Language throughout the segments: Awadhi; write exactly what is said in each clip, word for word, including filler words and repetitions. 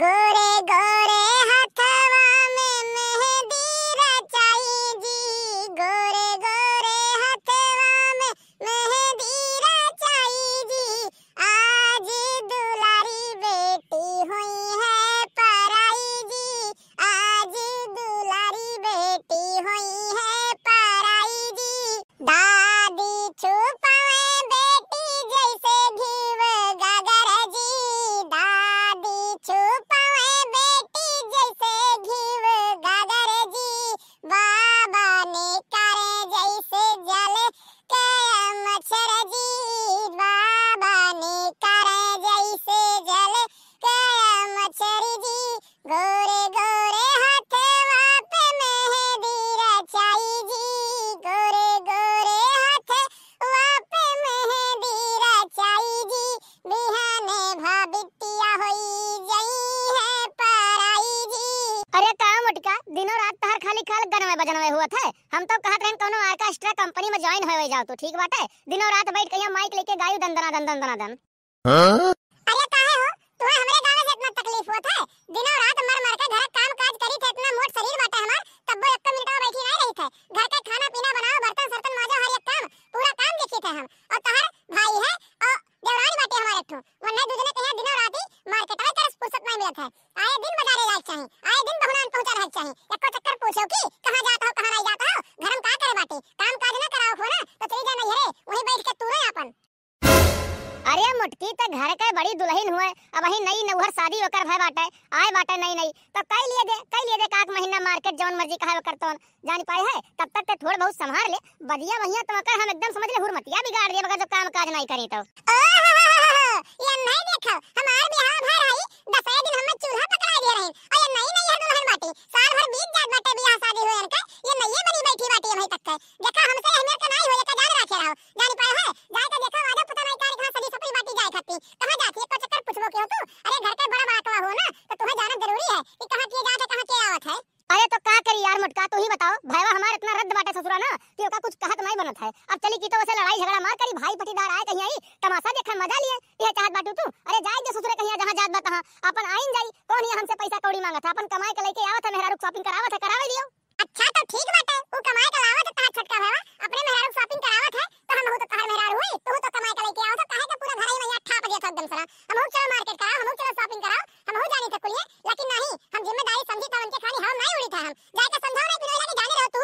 गोरे गोरे हथवा में मेहंदी रचाई जी, गोरे गोरे हथवा में मेहंदी रचाई जी, आज दुलारी बेटी हुई है पराई जी, आज दुलारी बेटी हुई है पराई जी। दादी छुपावे बेटी जैसे घीव गागर जी, दादी छुपावे बेटी जैसे घीव गागर जी, बाबा ने करे जैसे जल के मच्छर जी, बाबा ने करे जैसे जल के मच्छर जी, गोरे गोरे हथवा पे मेहंदी रचाई जी, गोरे गोरे हथवा पे मेहंदी रचाई जी, बिहाने भा बिटिया होई जई है पराई जी। अरे का मोटका, दिनों रात तहर खाली खाल गनवे बजनवे हुवत है। हम तो कहत रहन कौनो orchestra company में join होए जाओ तू, ठीक बाटे? दिनों रात बैठ के यहाँ mic लेके गायू दन दना दन दन दना दन। हाँ? अरे काहे हो, तुहे हमरे गावे से इतना तकलीफ होत है? दिनों रात मर मर के घर काम काज करी थे, इतना मोट शरीर बाटे हमार, तब्बो एक मिनट में बैठी नहीं रही थे। घर के खाना पीना बनाओ, बर्तन सर्तन माजो, हर एक काम, पूरा काम देखी थे हम। और तहर भाई है और देवरानी बाटे हमारे एक ठो, वन्ने दू जने कहिया दिनों रात ही market में तरस फुर्सत नहीं मिलत है। आए दिन बाजारे जाए के चाही, आए दिन बहुनान पहुंचा रहे के चाही। एको चक्कर पूछो कि कहाँ जात हो, कहाँ नहीं जात हो, घर में का करे बाटे, काम काज ना कराओ हो ना, तो चली जा नैहरे, वहीं बैठ के तू रहे अपन। अरे मोटकी, ते घर के बड़ी दुलहिन हुए, अबहीं नई नौहर सादी ओकर भय बाटे, आए बाटे नई नई, तो कई लिए दे, कई लिए दे, काक महीना market जवन मर्जी कहे ओकर तवन, जानी पाए है, तब तक ते थोड़ बहुत संभार ले, बदिया भैया तो ओकर हम एकदम समझ ले हुरमतिया बिगाड़ दिए, अगर जो काम काज नहीं करी तो। ओहो, ये नहीं देखो, हमार बियाह भर आई, दसरे दिन हमें चूल्हा पकड़ा दिए रही, और ये नई नई है दुलहिन बाटी, साल भर बीत जात बाटे बियाह सादी हुए इनके, ये नई बनी बैठी बाटी अबहीं तक के, देखा हमसे अहमियत का नहीं हुए, का जान रखे रहो, जानी पाए है, जाए के देखा, आजो पता नहीं का कहाँ सजी सपरी बाटी जाए खाती। कहाँ जाती है? को चक्कर पूछबो के हो तू? अरे घर के बड़ा बाटवा हो ना, तो तुम्हें जानत जरूरी है कि कहाँ किए जात है, कहाँ किए आवत है। अरे तो का करी यार मोटका, तू ही बताओ, भैवा हमार इतना रद्द बाटे ससुरा ना कि ओका कुछ कहत नहीं बनत है। अब चली की तो वैसे लड़ाई झगड़ा मार करी, भाई पटीदार आए कहीं आई, तमाशा देखे मजा लिए, ये चाहत बाटू तू? अरे जाए दे ससुरे कहीं जहाँ जात बा तहाँ, अपन आइन जाई, कौन ये हमसे पैसा कौड़ी मांगत है, अपन कमाए के लेके आवत है, मेहरारू shopping करावत है, करावे दियो। अच्छा तो ठीक बाटे, ऊ कमाए के लावत है तहार छोटका भैया, अपने मेहरारू shopping करावत है, तो हम हो तो तहार मेहरारू हुई, तू तो कमाए के लेके आवत है, काहे के पूरा घर ही में यहाँ ठाप दिया था एकदम सरा। हम हो चलो market कराओ, हम हो चलो shopping कराओ, हम हो जानी थे कुलिए, लेकिन नहीं, हम जिम्मेदारी समझी तो उनके खाली हम नहीं उड़ी था हम। जाए के समझाओ नहीं पिनोला के जाने रहो तू।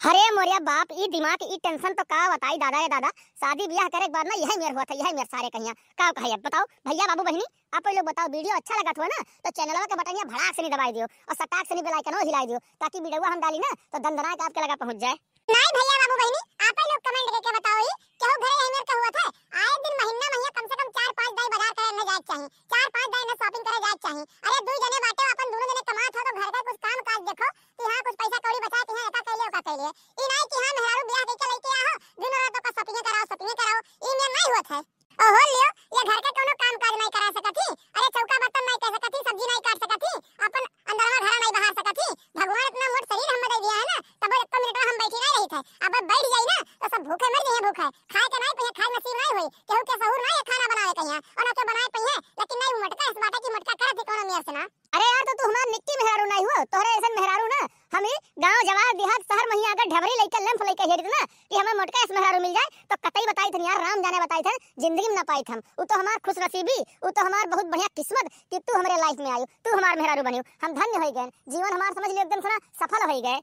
अरे मोरिया बाप, ई दिमाग, ई tension तो का बताई दादा रे दादा। शादी ब्याह करे के बाद ना यही मेर हुआ था, यही मेर सारे कहिया। का कहे अब बताओ भैया बाबू बहिनी, आप लोग बताओ, video अच्छा लगत हो ना तो चैनलवा के बटनिया भड़ाक से नहीं दबाई दियो और सटाक से नहीं bell icon हिलाई दियो, ताकि video हम डाली ना तो दंदना के आपके लगा पहुंच जाए। नहीं भैया बाबू बहिनी, आप लोग comment करके बताओ ही, केहू घरे यही मेर का हुआ था? आए दिन महीना महीना कम से कम चार पांच दाई बाजार करे न जाए के चाही, चार पांच दाई न shopping करे जाए के चाही। अरे दुई जने बाटे, अपन दोनों जने कमात हो तो घर का कुछ काम काज देखो, कि हाँ कुछ पैसा कौड़ी बचाए, कि हाँ एका कैले ओका कैले। ई नहीं कि हाँ मेहरारू ब्याह करके लेके आओ, दिनों रात ओका shopping कराओ, shopping कराओ, ई मेर नहीं होत है। ओहो लियो, ये घर के कोनो काम काज नहीं करा सकत ही। अरे चौका बर्तन नहीं कर सकत ही, सब्जी नहीं काट सकत ही, अपन अंदरवा घरा नहीं बहार सकत ही। भगवान इतना मोट शरीर हमें दे दिया है ना, तब एक मिनट हम बैठी नहीं रही थे। अब बैठ जाई ना तो सब भूखे मर जाए, भूखे खाए के नहीं पइहे, खाए नसीब नहीं होई, केहू के सहूर नहीं है खाना बनावे के यहाँ, और ना के बनाए पइहे। लेकिन नहीं मोटका इस बाटे की मोटका करत ही कोनो मेर से ना। अरे यार, तो तू हमार निक्की मेहरारू नहीं हुआ, तोहरे ऐसन मेहरारू ना हम ही गांव, जवार, देहात, शहर में ही अगर ढबरी लइका, लम्फ लइका हेरित ना कि हमें मोटका ऐस मेहरारू मिल जाए, तो कतई बताई थन यार, राम जाने बताई थन, जिंदगी में ना पाई थम। उ तो हमार खुशनसीबी, उ तो हमार बहुत बढ़िया किस्मत कि तू हमरे life में आयु, तू हमार मेहरारू बनियो। हम धन्य होई गए, जीवन हमार समझ लियो एकदम से ना सफल होई गए।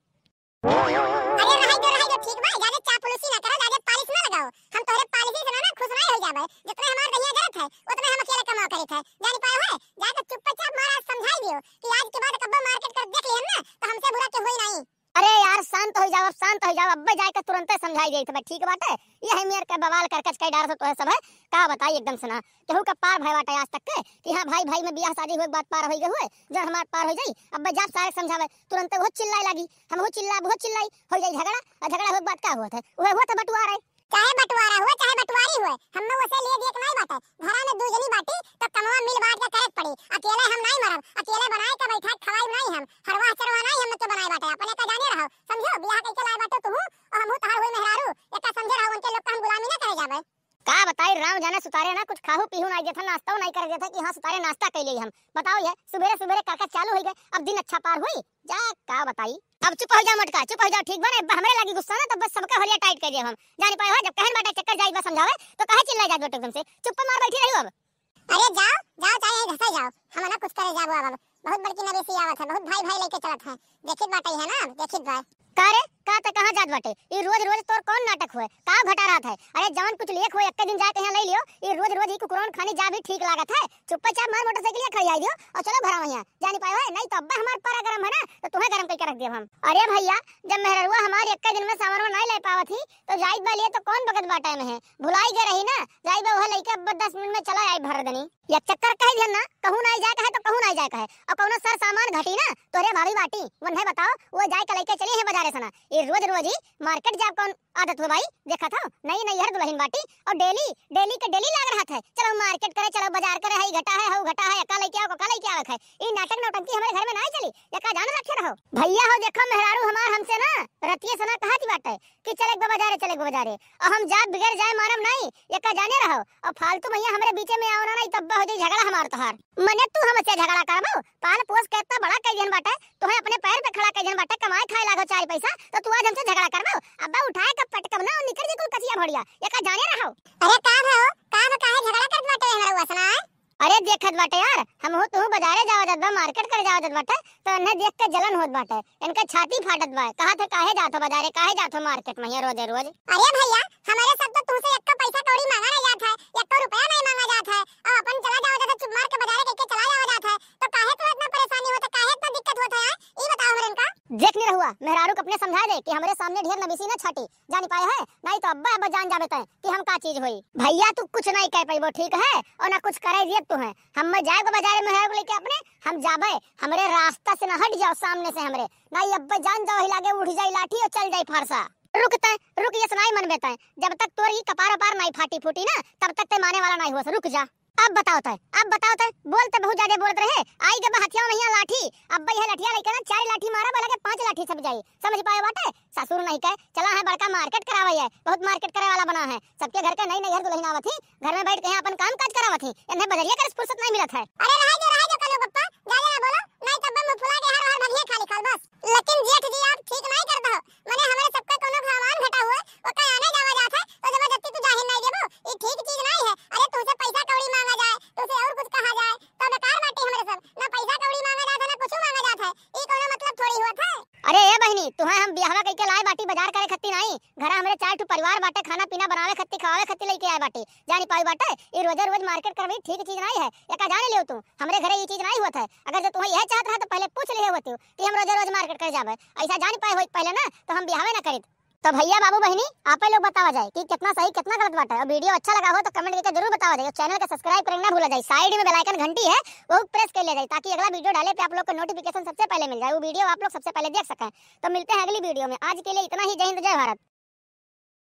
अरे रहाई दो, रहाई दो, ठीक बा, ज्यादा चापलूसी ना करो, ज्यादा polish ना लगाओ। हम तोहरे polish से ना, ना खुश नहीं हो जाबे। जितने हमार दहिया जरत है, उतने हम अकेले कमाओ करित है। जानी पाए है, जाके चुपचाप महाराज समझाई दियो कि आज के बाद कब्बो market कर देख लिहन ना, तो हमसे बुरा के होई नहीं। अरे यार, शांत हो जाओ, अब शांत हो जाओ, अब्बे जाके तुरंते समझाई जाई थबे, ठीक बाटे? यही मेर के बवाल करकच के डार से तोहे सब है, का बताई एकदम से ना। केहू का पार भय बाटे आज तक के कि हाँ भाई, भाई में बियाह शादी हुए के बाद पार होई गए हुए, जब हमार पार हो जाई, अब्बे जाब सारे समझावे, तुरंते वो चिल्लाए लागी, हम वो चिल्ला, वो चिल्लाई, हो जाई झगड़ा, और झगड़ा हुए के बाद का हुआ था? वह हुआ था बंटवारा। चाहे बंटवारा हुए, चाहे बंटवारी हुए, हम में उसे लिए दिए के नहीं बाटे। घरा में दू जनी बाटी, तो कमवा मिल बांट के करे के पड़ी। अकेले हम नहीं मरब, अकेले बनाए के बैठा खवाई नहीं हम, हरवाह चरवाह नहीं हम के बनाए बाटे, अपने का जाने रहो, समझो? बियाह कइके लाए बाटे तू, और हमहू तहार हुई मेहरारू, एका समझे रहो, उनके लोग का हम गुलामी ना करे जाबे। का बताई, राम जाने सुतारे ना कुछ खाहू पीहू नहीं देथे, नाश्ता नहीं करे देथे कि हाँ सुतारे नाश्ता कैले हम। बताओ ये, सुबेरे सुबेरे करकट चालू होइ गए, अब दिन अच्छा पार हुई, जा का बताई। अब चुप होइ जा मोटका, चुप होइ जा, ठीक बा ना? अब हमरे लागी गुस्सा ना, तो बस सबका होलिया टाइट कर देब हम। जानी पाए हो, जब कहन बाटे चक्कर जाइत बा समझावे, तो काहे चिल्लाए जात बाटे एकदम से? चुप्पे मार बैठी रही अब। अरे जाओ, जाओ, चाहे यहीं धंसा जाओ, हम ना कुछ करे जाबो अब। बहुत बड़की नवेसी आवत है, बहुत भाई भाई लेके चलत है, देखित बाटे है ना, देखित बा। का रे, का त कहाँ जात बाटे? ई रोज रोज तोर कौन नाटक होए? का घटा रहत है? अरे जवन कुछ लिए होए, एक्के दिन जाके यहाँ ले लियो। ई रोज रोज ई कुकुरौन खानी जा भी ठीक लागत है? चुप्पे चाप मार मोटरसाइकिलिया खड़ी आई दियो और चलो भरा वहीं। जानी पाए हो, नहीं तो अब्बा हमार पारा गरम है ना, तो तुम्हें गरम करके रख देब हम। अरे भैया, जब मेहररुआ हमार एक्के दिन में सामान नहीं ले पावत ही, तो जाइत बा लिए तो कौन बगत बाटे में है? भुलाई गए रही ना, जाइत बा वह लइके अब्बा दस मिनट में चला आई भर दनी। एक चक्कर कह दिहन ना, कहूँ नाई जाए कहे तो कहूँ नाई जाए कहे। और कौनो सर सामान घटी ना, तोहरे भाभी बाटी, उन्हें बताओ, वो जाए के लइके चली है बाजारे से ना। ये रोज रोज ही मार्केट जाब कौन आदत हो भाई? देखत हो, नई नैहर दुल्हन बाटी और डेली, डेली के डेली लाग रहत है, चलो मार्केट करे, चलो बाजार करे, हई घटा है, हऊ घटा है, एका लइके आओ, ओका लइके आवत है। ई नाटक नौटंकी हमरे घर में नाई चली, एका जान रखे रहो। भैया हो देखो, मेहरारू हमार हमसे ना रतिये से ना कहत बाटे कि चले एक बाजारे, चले एक बाजारे, और हम जाब बगैर जाए मानब नहीं, एका जाने रहो। और फालतू में यहाँ हमरे बीचे में आओ ना, नहीं तब्बा हो जाई झगड़ा हमार तोहार। मने तू हमसे झगड़ा करबो? पाल पोस के इतना बड़ा कइ दिहन बाटे, तोहे अपने पैर पे खड़ा कइ दिहन बाटे, कमाए खाए लागो चार पैसा, तो तू आज हमसे झगड़ा करबो? अब्बा उठाए के पटकब ना, निकल जी कुल कचिया भोड़िया, एका जाने रहो। अरे का भा हो, का भा, काहे झगड़ा करत बाटे हमरा हुआ सुनाए? अरे देखत बाटे यार, हम हो तू बाजारे जावा जात बा, मार्केट करे जावा जात बाटे, तो इन्हें देख के जलन होत बाटे, इनका छाती फाटत बा, कहत है काहे जात हो बाजारे, काहे जात हो मार्केट में ये रोजे रोज? अरे भैया, हमारे सब तो तुमसे एक्को पैसा कौड़ी मांगा नहीं जात है, एक्को रुपया नहीं मांगा जात है, और अपन चला जावा जात है, चुप मार के बाजारे कह के चला जावा जात है, तो काहे तुम्हें इतना परेशानी होता, काहे इतना दिक्कत होता है, ये बताओ हमरे इनका। देख नहीं रहुआ, मेहरारू को अपने समझा दे कि हमरे सामने ढेर नबीसी ना छाटी, जानी पाए है, नहीं तो अब्बा अब्बा जान जाबे तय कि हम का चीज होई। भैया तू कुछ नहीं कह पाइबो, ठीक है, और ना कुछ करे दिए तू है। हम मैं जाए बाजारे मेहरारू को लेके अपने, हम जाबे, हमरे रास्ता से ना हट जाओ सामने से हमरे, नहीं अब्बा जान जाओ ही लागे उठ जाई लाठी और चल जाई फारसा। रुक तय, रुक ये सुनाई मन बेतय, जब तक तोर ई कपार वपार नहीं फाटी फूटी ना, तब तक ते माने वाला नहीं हुआ, रुक जा। अब बताओ तय, अब बताओ तय, बोल तय बहुत ज्यादा बोलत रहे। आई जब हथिया में यहाँ लाठी, अब यह लठिया लेके ना चार लाठी मारा, बोला के पांच लाठी सब जाई। समझ पाए बाटे? ससुर नहीं कहे, चला है बड़का मार्केट करावा है, बहुत मार्केट करे वाला बना है। सबके घर के नई नैहर दुल्हन आवत ही, घर में बैठ के यहाँ अपन काम काज करावत ही, इन्हें बजरिया करे से फुर्सत नहीं मिलत है। अरे रह जा, रह जा, कलो पप्पा, ज्यादा ना बोलो, नहीं तब मुंह फुला के हर हर भगिया खाली खाल बस। लेकिन जेठ जी आप ठीक नहीं करता हो, मने हमरे सबका कोनो सामान घटा हुए, ओका आने जावा जात है, तो जबरदस्ती तू जाहिर नहीं देबो, ई ठीक चीज नहीं है। अरे तुमसे पैसा कौड़ी मांगा जाए, तुमसे और कुछ कहा जाए, तो बेकार बाटे हमरे सब, ना पैसा कौड़ी मांगा जात है, ना कुछ मांगा जात है, ई कोनो मतलब थोड़ी हुआ था। अरे ए बहिनी, तुहे हम बियाहवा कइके लाए बाटी बाजार करे खत्ती नहीं, घरा हमरे चार ठो परिवार बाटे, खाना पीना बनावे खत्ती, खवावे खत्ती लइके आए बाटी, जानी पाई बाटे, ई रोजे रोज मार्केट करबी ठीक चीज नहीं है, एका जाने लियो तू, हमरे घरे ई चीज नहीं होत है। अगर जो तुहे यह चाहत रहा तो पहले पूछ लिहे होती कि हम रोजे रोज मार्केट करे जाबे, ऐसा जान पाए होई पहले ना तो हम बियाहवे ना करित। तो भैया बाबू बहिनी, आपे लोग बतावा जाए कि कितना सही कितना गलत बाटे। और वीडियो अच्छा लगा हो तो कमेंट करके जरूर बतावा जाए। चैनल का सब्सक्राइब करना ना भूला जाए, साइड में बेल आइकन घंटी है, वो प्रेस कर लिया जाए ताकि अगला वीडियो डाले पे आप लोग को नोटिफिकेशन सबसे पहले मिल जाए, वो वीडियो आप लोग सबसे पहले देख सकें। तो मिलते हैं अगली वीडियो में, आज के लिए इतना ही। जय हिंद, जय भारत।